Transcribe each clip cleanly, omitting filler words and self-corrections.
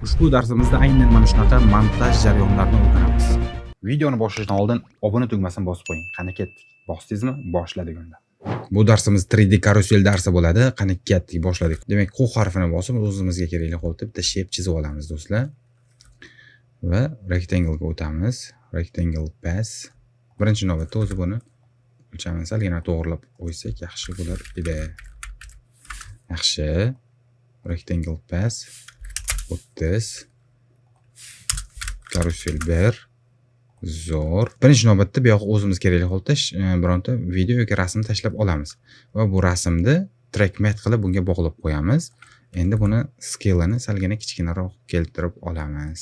Ushbu darsimizda aynan mana shunaqa montaj jarayonlarini o'rganamiz. Videoni boshlashdan oldin obuna tugmasini bosib qo'ying. Qani ketdik. Bosdingizmi? Boshladik unda. Bu darsimiz 3D karusel darsi bo'ladi. Qani ketdik, boshladik. Demak, Q harfini bosib o'zimizga kerakli holatda bitta shape chizib olamiz do'stlar. Va rectangle ga o'tamiz. Rectangle path. Birinchi navbatda o'zi buni o'lchamini salgina to'g'rilab qo'ysak yaxshi bo'lar edi. Yaxshi. Rectangle path 30, karusel 1. Zo'r. Birinchi navbatda bu yoqqa o'zimiz kerakli holatda bironta video yoki rasm tashlab olamiz va bu rasmni track matte qilib bunga bog'lab qo'yamiz. Endi buni scale'ini salgina kichkinaroq keltirib olamiz.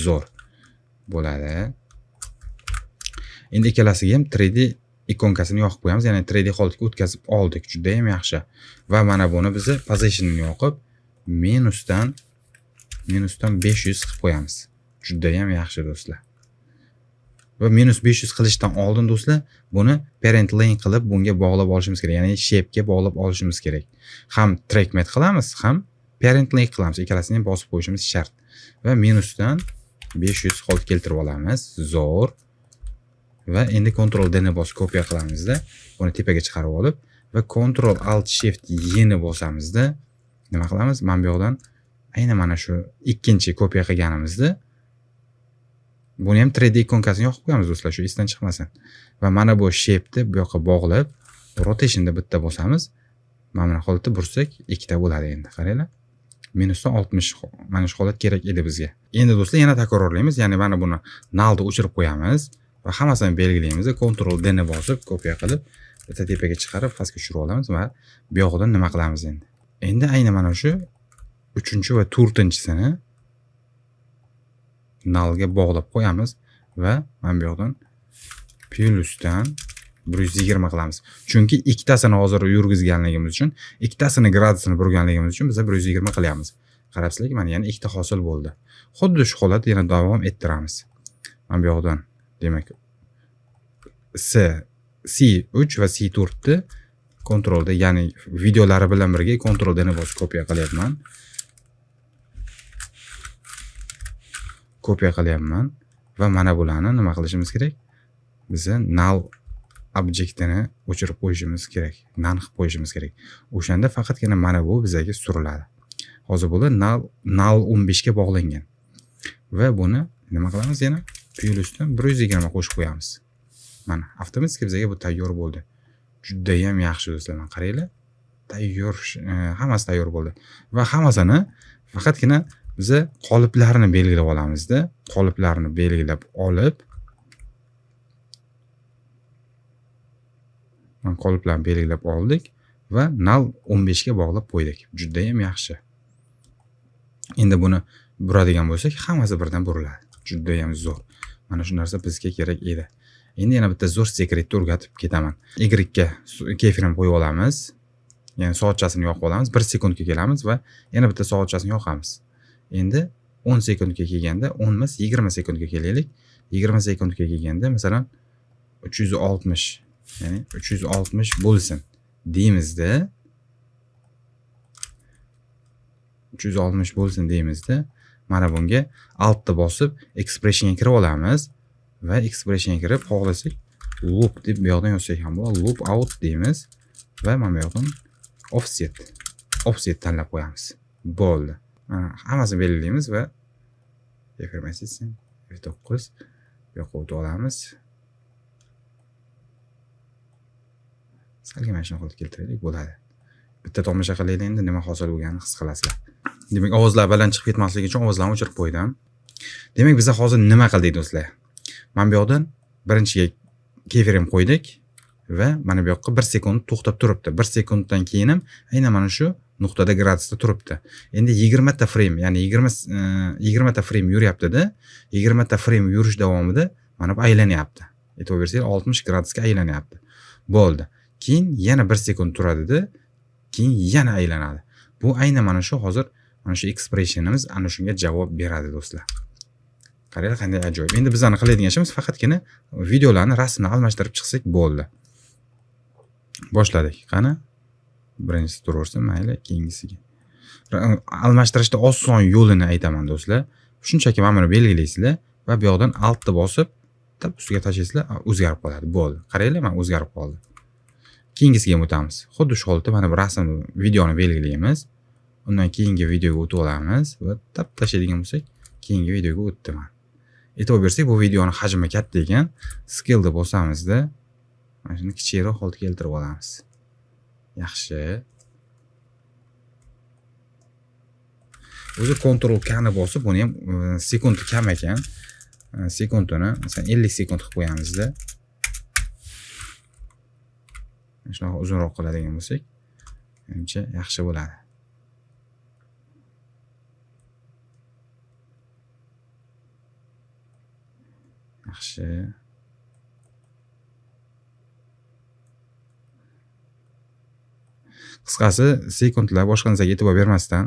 Zo'r bo'ladi. Endi ikkalasiga ham 3D ikonkasini yoqib qo'yamiz, ya'ni 3D holatga o'tkazib oldik. Juda ham yaxshi. Va mana buni biz positionini yoqib minusdan 500 qilib qo'yamiz. Juda ham yaxshi do'stlar. Va minus 500 qilishdan oldin do'stlar, buni parent link qilib bunga bog'lab olishimiz kerak, ya'ni shape ga bog'lab olishimiz kerak. Ham track matte qilamiz, ham parent link qilamiz. Ikkalasini ham bosib qo'yishimiz shart. Va minusdan 500 holat keltirib olamiz. Zo'r. Va endi Ctrl D ni bosib kopiya qilamizda, buni tepaga chiqarib olib va Ctrl Alt Shift Y ni bosamizda nima qilamiz? Mana bu yoqdan aynan mana shu ikkinchi kopiya qilganimizda buni ham 3D ikonkasini yoqib qo'yamiz do'stlar, shu esdan chiqmasin. Va mana bu shape'ni bu yoqqa bog'lab, rotationda bitta bosamiz. Mana bunaqa holatda bursak, ikkita bo'ladi endi. Qaranglar. Minusdan 60, mana shu holat kerak edi bizga. Endi do'stlar yana takrorlaymiz, ya'ni mana buni nullni o'chirib qo'yamiz va hammasini belgilaymiz. Ctrl D ni bosib kopiya qilib bitta tepaga chiqarib pastga tushirib olamiz va bu yog'idan nima qilamiz endi? Endi aynan mana shu 3 va 4-chisini nullga bog'lab qo'yamiz va mana bu yoqdan plyusdan 120 qilamiz. Chunki ikkitasini hozir yurgizganligimiz uchun, ikkitasini gradusini burganligimiz uchun biz 120 qilyapmiz. Qarabsizlar, mana yana ikkita hosil bo'ldi. Xuddi shu holat yana davom ettiramiz. Mana bu yoqdan demak S C3 va C4 ni kontrolda, ya'ni videolari bilan birga Ctrl D ni bosib kopiya qilyapman. Kopiya qilyapman va mana bularni nima qilishimiz kerak? Biza null obyektini o'chirib qo'yishimiz kerak. None qilib qo'yishimiz kerak. O'shanda faqatgina mana bu bizaga suriladi. Hozir bular null 15 ga bog'langan. Va buni nima qilamiz yana? Plyusdan 120 qo'shib qo'yamiz. Mana avtomatik bizaga bu tayyor bo'ldi. Juda ham yaxshi do'stlar, mana qaranglar. Tayyor, hammasi tayyor bo'ldi. Va hammasini faqatgina biza qoliplarni belgilab olamizda, qoliplarni belgilab olib, mana qoliplarni belgilab oldik va null 15 ga bog'lab qo'ydik. Juda ham yaxshi. Endi buni buradigan bo'lsak, hammasi birdan buriladi. Juda ham zo'r. Mana shu narsa bizga kerak edi. Endi yana bitta zo'r sekretni o'rgatib ketaman. Y ga keyframe qo'yib olamiz. Ya'ni soatchasini yoqib olamiz. 1 sekundga kelamiz va yana bitta soatchasini yoqamiz. Endi 10 sekundga kelganda 10 emas, 20 sekundga kelaylik. 20 sekundga kelganda masalan 360, ya'ni 360 bo'lsin deymizda. 360 bo'lsin deymizda. Mana bunga Altni bosib expressionga kirib olamiz va expressionga kirib xohlasak loop deb bu yoqdan yozsak ham bo'ladi. Loop out deymiz va mana bu yoqdan offset tanlab qo'yamiz. Bo'ldi. Mana hammasini belgilaymiz va F28, F9 bu yoqqa o'tib olamiz. Salga mana shuni holatga keltiraylik, bo'ladi. Bitta tomosha qilaylik endi nima hosil bo'lganini his qilasizlar. Demak, ovozlar baland chiqib ketmasligi uchun ovozlarni o'chirib qo'ydim. Demak, biz hozir nima qildik do'stlar? Mana bu yoqdan birinchiga keyframe qo'ydik va mana bu yoqqa 1 sekund to'xtab turibdi. 1 sekunddan keyin ham aynan mana shu nuqtada gradusda turibdi. Endi 20 ta frame, ya'ni 20 ta frame yuryapti-da. 20 ta frame yurish davomida mana bu aylanyapti. E'tibor bersangiz 60 gradusga aylanyapti. Bo'ldi. Keyin yana 1 sekund turadida, keyin yana aylanadi. Bu aynan mana shu hozir mana shu expressionimiz ana shunga javob beradi do'stlar. Qaranglar qanday ajoyib. Endi bizani qiladigan ishimiz faqatgina videolarni rasmni almashtirib chiqsak bo'ldi. Boshladik. Qani? Birinchisi turaversin, mayli, keyingisiga. Almashtirishda oson yo'lini aytaman do'stlar. Shunchaki mana buni belgilaysizlar va bu yoqdan Altni bosib, tap ustiga tashlaysizlar, o'zgarib qoladi. Bo'ldi. Qaranglar, mana o'zgarib qoldi. Keyingisiga ham o'tamiz. Xuddi shu holatda mana bu rasmni, videoni belgilaymiz. Undan keyingi videoga o'tib olamiz va tap tashlaydigan bo'lsak, keyingi videoga o'tdi mana. E'tibor bersak, bu videoni hajmi katta ekan. Scale deb bosamizda, mana shuni kichikroq holatga keltirib olamiz. Yaxshi. O'zi Ctrl K ni bosib, buni ham sekundi kam ekan. Sekundini masalan 50 sekund qilib qo'yamizda. Shunaqa uzunroq qiladigan bo'lsak, menimcha yaxshi bo'ladi. Yaxshi. Qisqasi, sekundlar boshqa narsaga e'tibor bermasdan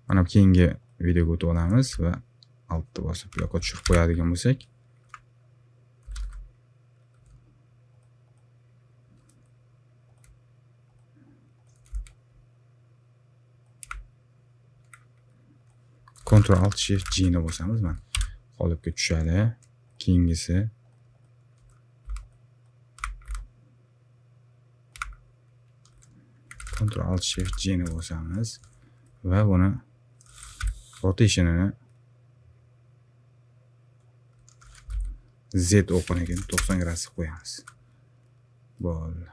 mana bu keyingi videoga o'tib olamiz va Altni bosib bu yoqqa tushirib qo'yadigan bo'lsak, Ctrl Alt Shift G ni bosamiz, mana qolipga tushadi. Keyingisi Ctrl Alt Shift G ni bosamiz va buni rotationini Z o'qiniga 90 gradus qilib qo'yamiz. Bo'ldi.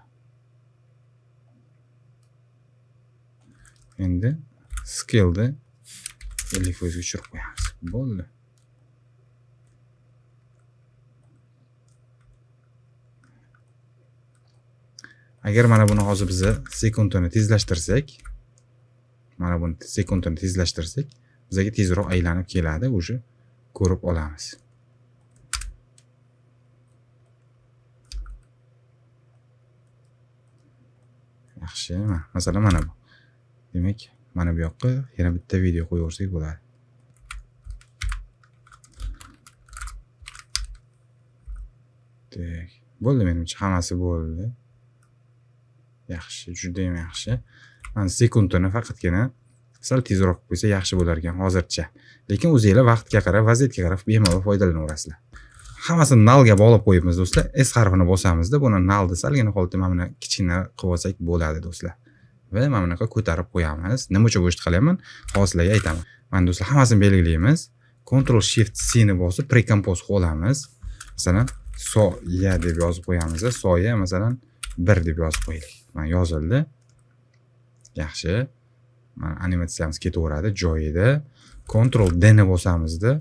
Endi scale'ni 50% ga tushirib qo'yamiz. Bo'ldi. Agar mana buni hozir biz sekundini tezlashtirsak, mana buni sekundini tezlashtirsak, bizga tezroq aylanib keladi, o'sha ko'rib olamiz. Yaxshi, mana masalan mana bu. Demak, mana bu yoqqa yana bitta video qo'yaversak bo'ladi. Tak, bo'ldi menimcha, hammasi bo'ldi. Yaxshi, juda ham yaxshi. Mana sekundini faqatgina sal tezroq qilib qo'ysa yaxshi bo'lar ekan hozircha. Lekin o'zingizlar vaqtga qarab, vaziyatga qarab bemalol foydalanaverasizlar. Hammasini nalga bog'lab qo'yibmiz do'stlar. S harfini bosamizda, buni nalni salgina holatda mana buni kichkina qilib olsak bo'ladi do'stlar. Va mana bunaqa ko'tarib qo'yamiz. Nima uchun bu ishni qilyapman? Hozir sizlarga aytaman. Mana do'stlar, hammasini belgilaymiz. Ctrl Shift C ni bosib precompose qilib olamiz. Masalan, soya deb yozib qo'yamiz. Soya masalan 1 deb yozib qo'yaylik. Mana yozildi. Yaxshi. Mana animatsiyamiz ketaveradi joyida. Ctrl D ni bosamizda.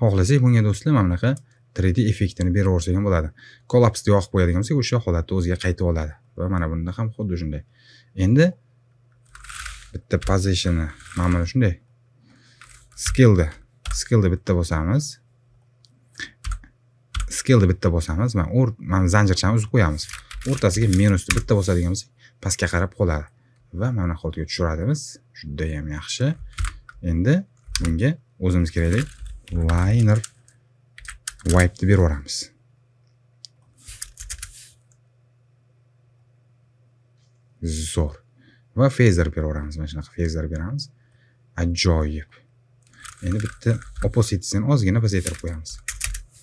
Xohlasak bunga do'stlar mana bunaqa 3D effektini beraversak ham bo'ladi. Collapse yoqib qo'yadigan bo'lsak, o'sha holatda o'ziga qaytib oladi. Va mana bunda ham xuddi shunday. Endi bitta positionni mana buni shunday scale'da bitta bosamiz. Scale'da bitta bosamiz. Mana mana zanjirchani uzib qo'yamiz. O'rtasiga minusni bitta bosadigan bo'lsak, pastga qarab qoladi. Va mana bu holatga tushiradimiz. Juda ham yaxshi. Endi bunga o'zimiz kerakli liner wipe deb beraveramiz. Zo'r. Va phaser beraveramiz. Mana shunaqa phaser beramiz. Ajoyib. Endi bitta opacitysini ozgina pasaytirib qo'yamiz.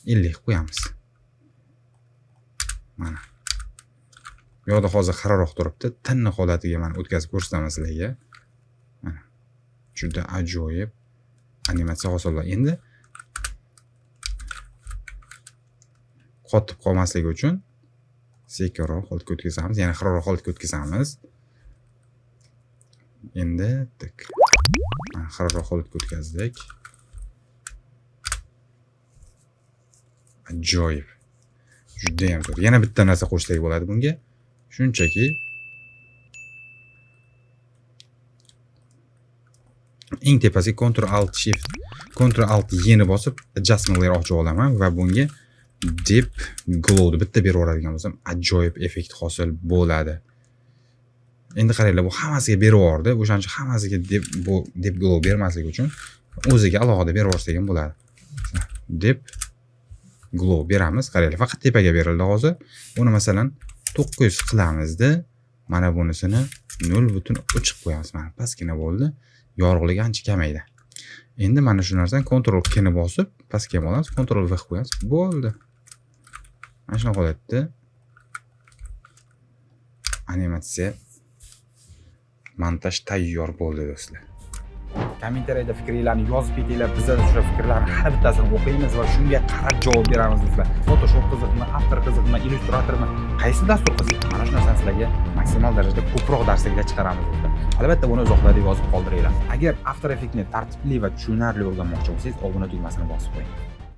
50 qilib qo'yamiz. Mana. Bu yoqda hozir xiraroq turibdi. Tinni holatiga mana o'tkazib ko'rsataman sizlarga. Mana. Juda ajoyib animatsiya hosil bo'ladi. Endi qotib qolmasligi uchun sekinroq holatga o'tkazamiz, yana xiraroq holatga o'tkazamiz. Endi tik. Mana xiraroq holatga o'tkazdik. Ajoyib. Juda ham zo'r. Yana bitta narsa qo'shsak bo'ladi bunga. Shunchaki eng tepasiga Ctrl Alt Shift, Ctrl Alt E ni bosib adjustment layer ochib olaman va bunga Deep Glow deb bitta berib yuboradigan bo'lsam, ajoyib effekt hosil bo'ladi. Endi qaranglar, bu hammasiga berib yubordi. O'shaning uchun hammasiga bu Deep Glow bermasligi uchun o'ziga alohida berib yuborsak ham bo'ladi. Deep Glow beramiz. Qaranglar, faqat tepaga berildi hozir. Buni, masalan, 900 qilamizda, mana bunisini 0,3 qilib qo'yamiz. Mana, pastgina bo'ldi. Yorug'ligi ancha kamaydi. Endi mana shu narsani Ctrl K ni bosib, pastga ham olamiz, Ctrl V qilib qo'yamiz. Bo'ldi. Mana shunaqa holatda animatsiya, montaj tayyor bo'ldi, do'stlar. Kommentariyada fikringlarni yozib ketinglar. Biz o'sha fikrlarni har bittasini o'qiymiz va shunga qarab javob beramiz, do'stlar. Photoshop qiziqmi, After qiziqmi, Illustratormi, qaysi dastur qiziq? Mana shu narsani sizlarga maksimal darajada ko'proq darsliklar chiqaramiz, do'stlar. Albatta, buni izohlarda yozib qoldiringlar. Agar After Effectsni tartibli va tushunarli o'rganmoqchi bo'lsangiz, obuna tugmasini bosib qo'ying.